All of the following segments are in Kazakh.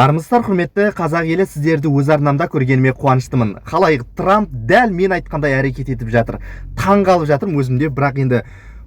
Армысыздар, құрметті қазақ елі! Сіздерді өз арнамда көргеніме қуаныштымын. Халайық, Трамп дәл мен айтқандай әрекет етіп жатыр. Таң қалып жатырмын өзімде. Бірақ енді,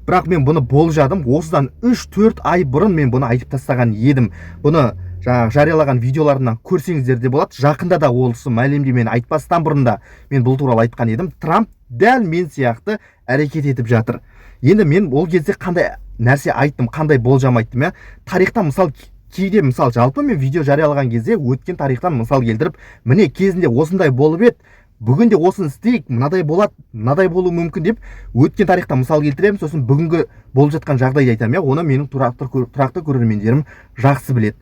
бірақ мен бұны болжадым. Осыдан 3-4 ай бұрын мен бұны айтып тастаған едім. Бұны жаңағы жариялаған видеоларымнан көрсеңіздер де болады. Жақында да, осы мәлімдемені айтпастан бұрын да мен бұл туралы айтқан едім. Трамп дәл мен сияқты әрекет етіп жатыр. Енді мен ол кезде қандай нәрсе айттым, қандай болжам айттым, иә? Тарихтан мысал, кейде мысал, жалпы мен видео жариялаған кезде өткен тарихтан мысал келтіріп, міне, кезінде осындай болып еді, бүгін де осыны істейік, мынадай болады, мынадай болуы мүмкін деп өткен тарихтан мысал келтіремін. Сосын бүгінгі болып жатқан жағдайды айтамын, иә. Оны менің тұрақты көрермендерім жақсы біледі.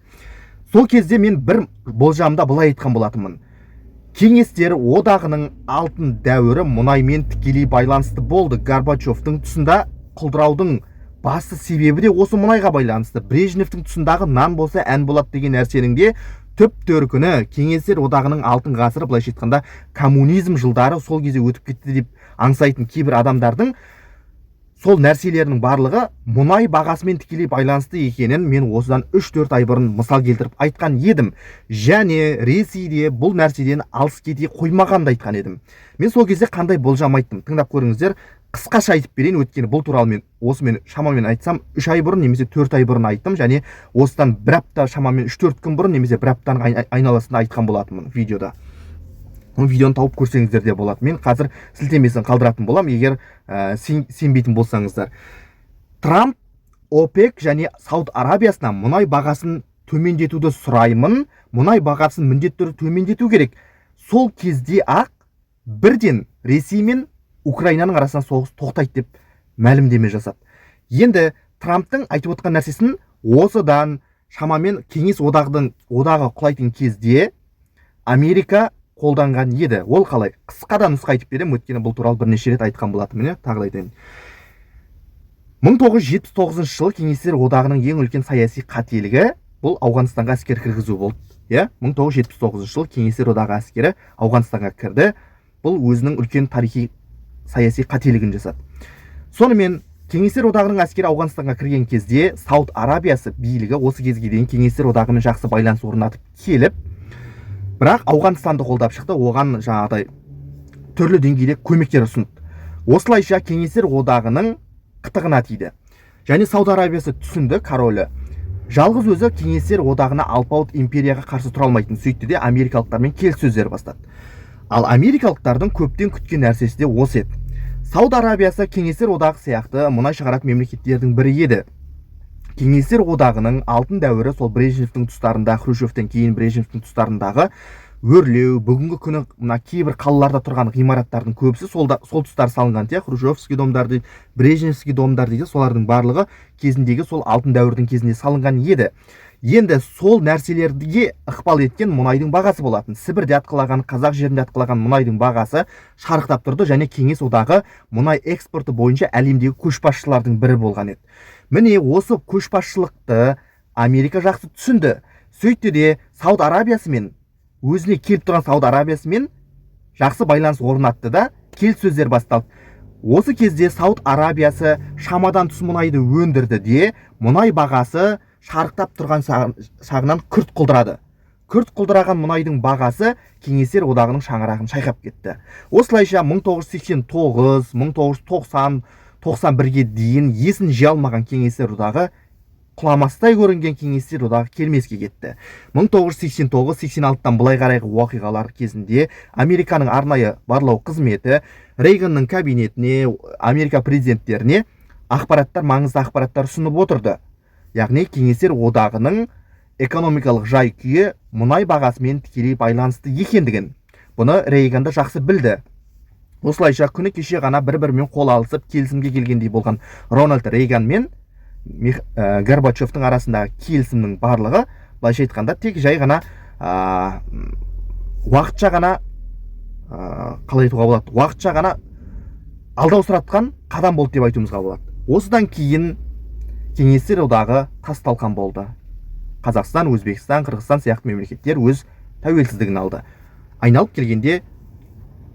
Сол кезде мен бір болжамда былай айтқан болатынмын: Кеңестер одағының алтын дәуірі мұнаймен тікелей байланысты болды. Горбачевтың тұсында құлдыраудың басты себебі де осы мұнайға байланысты. Брежневтің тұсындағы «нан болса, ән болады» деген нәрсенің де түп төркіні Кеңестер одағының алтын ғасыры, былайша айтқанда, коммунизм жылдары сол кезде өтіп кетті деп аңсайтын кейбір адамдардың сол нәрселерінің барлығы мұнай бағасымен тікелей байланысты екенін мен осыдан 3-4 ай бұрын мысал келтіріп айтқан едім. Және Ресейде бұл нәрседен алыс кете қоймағанын да айтқан едім. Мен сол кезде қандай болжам айттым, тыңдап көріңіздер. Қысқаша айтып берейін, өйткені бұл туралы мен осымен шамамен айтсам 3 ай бұрын немесе 4 ай бұрын айттым және осыдан бір апта, шамамен 3-4 күн бұрын немесе бір аптаның айналасында айтқан болатынмын видеода. Ол видеоны тауып көрсеңіздер де болады. Мен қазір сілтемесін қалдыратын боламын, егер сенбейтін болсаңыздар. Трамп ОПЕК және Сауд Арабиясына мұнай бағасын төмендетуді сұраймын, мұнай бағасын міндетті түрде төмендету керек, сол кезде ақ бірден Ресей мен Украинаның арасында соғыс тоқтайды деп мәлімдеме жасады. Енді Трамптың айтып отқан нәрсесін осыдан шамамен Кеңес одағы құлайтын кезде Америка қолданған еді. Ол қалай? Қысқадан нұсқа айтып беремін, өйткені бұл туралы бірнеше рет айтқан болатынмын, иә. Тағы да айтайын. 1979 жылы Кеңестер одағының ең үлкен саяси қателігі бұл Ауғанстанға әскер кіргізу болды, иә. 1979 жылы Кеңестер одағы әскері Ауғанстанға кірді. Бұл өзінің үлкен тарихи саяси қателігін жасады. Сонымен, Кеңестер одағының әскері Ауғанстанға кірген кезде Сауд Арабиясы билігі осы кезге дейін Кеңестер одағымен жақсы байланыс орнатып келіп, бірақ Ауғанстанды қолдап шықты, оған жаңағыдай түрлі деңгейде көмектер ұсынды. Осылайша Кеңестер одағының қытығына тиді. Және Сауд Арабиясы түсінді, королі жалғыз өзі Кеңестер одағына, алпауыт империяға қарсы тұра алмайтын. Сөйтті де, америкалықтармен келіссөздер бастады. Ал америкалықтардың көптен күткен нәрсесі де осы еді. Сауд Арабиясы Кеңестер одағы сияқты мұнай шығаратын мемлекеттердің бірі еді. Кеңестер одағының алтын дәуірі сол Брежневтің тұстарында, Хрущевтен кейін Брежневтің тұстарындағы өрлеу. Бүгінгі күні мына кейбір қалаларда тұрған ғимараттардың көбісі сол, да, сол тұстар салынған, иә. Хрущевский домдар дейді, брежневский домдар дейді, солардың барлығы кезіндегі сол алтын дәуірдің кезінде салынған еді. Енді сол нәрселерге ықпал еткен мұнайдың бағасы болатын. Сібірде атқылаған, қазақ жерінде атқылаған мұнайдың бағасы шарықтап тұрды және Кеңес одағы мұнай экспорты бойынша әлемдегі көшбасшылардың бірі болған еді. Міне, осы көшбасшылықты Америка жақсы түсінді. Сөйтті де, Сауд Арабиясымен, өзіне келіп тұрған Сауд Арабиясымен жақсы байланыс орнатты да, келіссөздер басталды. Осы кезде Сауд Арабиясы шамадан тыс мұнайды өндірді де, мұнай бағасы шарықтап тұрған шағынан күрт құлдырады. Күрт құлдыраған мұнайдың бағасы Кеңестер одағының шаңырағын шайқап кетті. Осылайша 1989, 1990, 91-ге дейін есін жия алмаған Кеңестер одағы, құламастай көрінген Кеңестер одағы келмеске кетті. 1989-86-дан былай қарайғы оқиғалар кезінде Американың арнайы барлау қызметі Рейганның кабинетіне, Америка президенттеріне ақпараттар, маңызды ақпараттар ұсынып отырды. Яғни Кеңестер одағының экономикалық жай күйі мұнай бағасымен тікелей байланысты екендігін, бұны Рейган да жақсы білді. Осылайша күні кеше ғана бір бірімен қол алысып, келісімге келгендей болған Рональд Рейган мен Горбачевтың арасындағы келісімнің барлығы, былайша айтқанда, тек жай ғана уақытша ғана, қалай айтуға болады, уақытша ғана алдаусыратқан қадам болды деп айтуымызға болады. Осыдан кейін Кеңестер одағы тас талқан болды. Қазақстан, Өзбекстан, Қырғызстан сияқты мемлекеттер өз тәуелсіздігін алды. Айналып келгенде,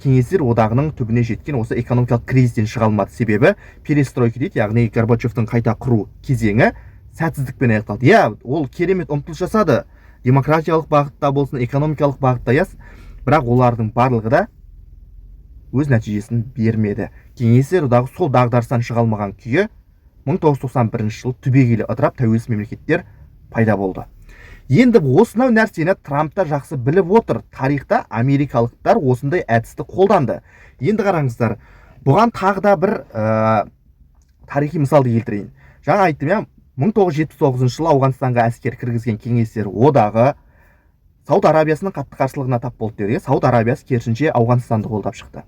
Кеңестер одағының түбіне жеткен осы экономикалық кризистен шыға алмады. Себебі перестройка дейді, яғни Горбачевтың қайта құру кезеңі сәтсіздікпен аяқталды. Иә, ол керемет ұмтылыс жасады. Демократиялық бағытта болсын, экономикалық бағытта, иә. Бірақ олардың барлығы да өз нәтижесін бермеді. Кеңестер Одағы сол дағдарыстан шыға алмаған күйі 1991 жылы түбегейлі ыдырап, тәуелсіз мемлекеттер пайда болды. Енді осынау нәрсені Трамп та жақсы біліп отыр. Тарихта америкалықтар осындай әдісті қолданды. Енді қараңыздар, бұған тағы да бір тарихи мысалды келтірейін. Жаңа айттым, иә, 1979 жылы Ауғанстанға әскер кіргізген Кеңестер Одағы Сауд Арабиясының қатты қарсылығына тап болды дедік, иә. Сауд Арабиясы керісінше Ауғанстанды қолдап шықты.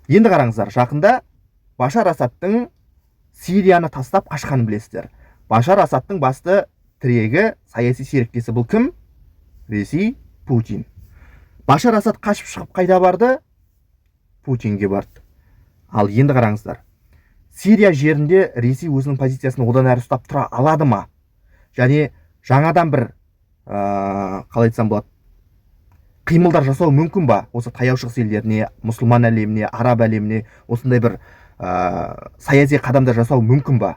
Енді қараңыздар, жақында Башар Асадтың Сирияны тастап қашқанын білесіздер. Башар Асадтың басты тірегі, саяси серіктесі бұл кім? Ресей, Путин. Башар Асад қашып шығып қайда барды? Путинге барды. Ал енді қараңыздар, Сирия жерінде Ресей өзінің позициясын одан әрі ұстап тұра алады ма? Және жаңадан бір қалай айтсам болады, қимылдар жасау мүмкін ба? Осы Таяу Шығыс елдеріне, мұсылман әлеміне, араб әлеміне осындай бір саяси қадамдар жасау мүмкін ба?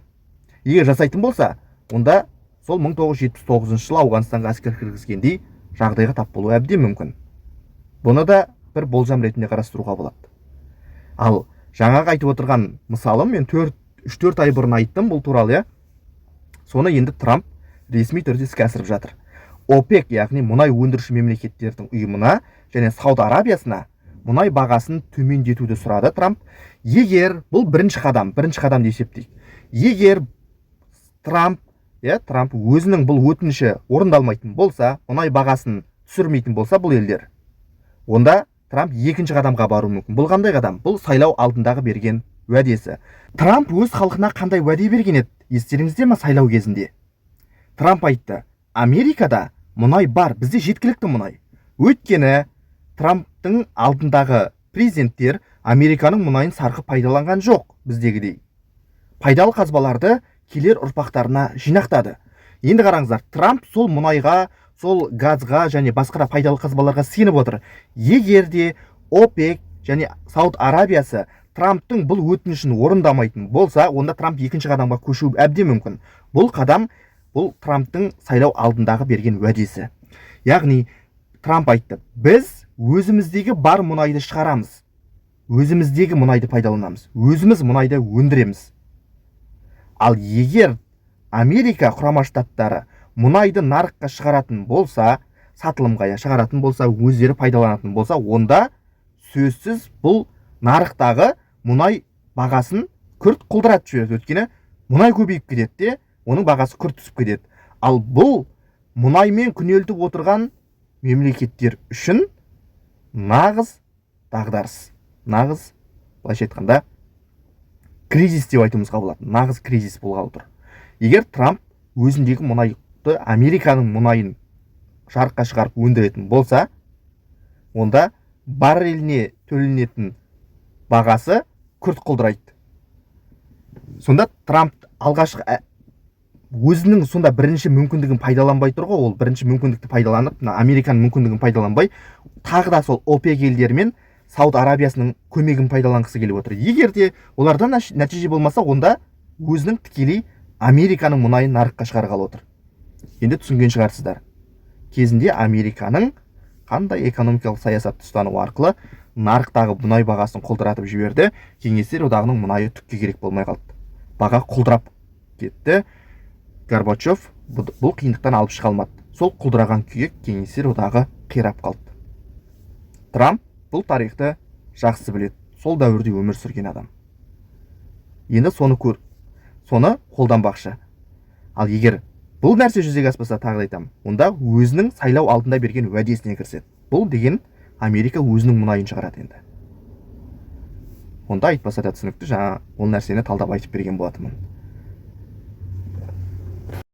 Егер жасайтын болса, онда сол 1979 жылы Ауғанстанға әскер кіргізгендей жағдайға тап болуы әбден мүмкін. Бұны да бір болжам ретінде қарастыруға болады. Ал жаңағы айтып отырған мысалым, мен 3-4 ай бұрын айттым бұл туралы, иә. Соны енді Трамп ресми түрде іске асырып жатыр. ОПЕК, яғни мұнай өндіруші мемлекеттердің ұйымына және Сауд Арабиясына мұнай бағасын төмендетуді сұрады Трамп. Егер бұл бірінші қадам, бірінші қадам деп есептейік. Егер Трамп, иә, Трамп өзінің бұл өтініші орындалмайтын болса, мұнай бағасын түсірмейтін болса бұл елдер, онда Трамп екінші қадамға баруы мүмкін. Бұл қандай қадам? Бұл сайлау алдындағы берген уәдесі. Трамп өз халқына қандай уәде берген еді, естеріңізде ма? Сайлау кезінде Трамп айтты: «Америкада мұнай бар, бізде жеткілікті мұнай». Өйткені Трамптың алдындағы президенттер Американың мұнайын сарқып пайдаланған жоқ біздегідей, пайдалы қазбаларды келер ұрпақтарына жинақтады. Енді қараңыздар, Трамп сол мұнайға, сол газға және басқа да пайдалы қазбаларға сеніп отыр. Егер де ОПЕК және Сауд Арабиясы Трамптың бұл өтінішін орындамайтын болса, онда Трамп екінші қадамға көшуі әбден мүмкін. Бұл қадам — бұл Трамптың сайлау алдындағы берген уәдесі. Яғни Трамп айтты: «Біз өзіміздегі бар мұнайды шығарамыз, өзіміздегі мұнайды пайдаланамыз, өзіміз мұнайды өндіреміз». Ал егер Америка Құрама Штаттары мұнайды нарыққа шығаратын болса, сатылымға шығаратын болса, өздері пайдаланатын болса, онда сөзсіз бұл нарықтағы мұнай бағасын күрт құлдыратып жібереді. Өйткені мұнай көбейіп кетеді де, оның бағасы күрт түсіп кетеді. Ал бұл мұнаймен күнелтіп отырған мемлекеттер үшін нағыз дағдарыс, нағыз, былайша айтқанда, кризис деп айтуымызға болады. Нағыз кризис болғалы тұр. Егер Трамп өзіндегі мұнайды, Американың мұнайын жарыққа шығарып өндіретін болса, онда барреліне төленетін бағасы күрт құлдырайды. Сонда Трамп алғашқы өзінің сонда бірінші мүмкіндігін пайдаланбай тұр ғой. Ол бірінші мүмкіндікті пайдаланып, мына Американың мүмкіндігін пайдаланбай, тағы да сол ОПЕК елдері мен Сауд Арабиясының көмегін пайдаланғысы келіп отыр. Егер де олардан нәтиже болмаса, онда өзінің тікелей Американың мұнайын нарыққа шығарғалы отыр. Енді түсінген шығарсыздар, кезінде Американың қандай экономикалық саясатты ұстану арқылы нарықтағы мұнай бағасын құлдыратып жіберді. Кеңестер Одағының мұнайы түкке керек болмай қалды, баға құлдырап кетті. Горбачев бұл қиындықтан алып шыға алмады. Сол құлдыраған күйі Кеңестер Одағы қирап қалды. Трамп бұл тарихты жақсы біледі, сол дәуірде өмір сүрген адам. Енді соны көр, соны қолданбақшы. Ал егер бұл нәрсе жүзеге аспаса, тағы да айтамын, онда өзінің сайлау алдында берген уәдесіне кіріседі. Бұл деген Америка өзінің мұнайын шығарады. Енді онда айтпаса да түсінікті, жаңа ол нәрсені талдап айтып берген болатынмын.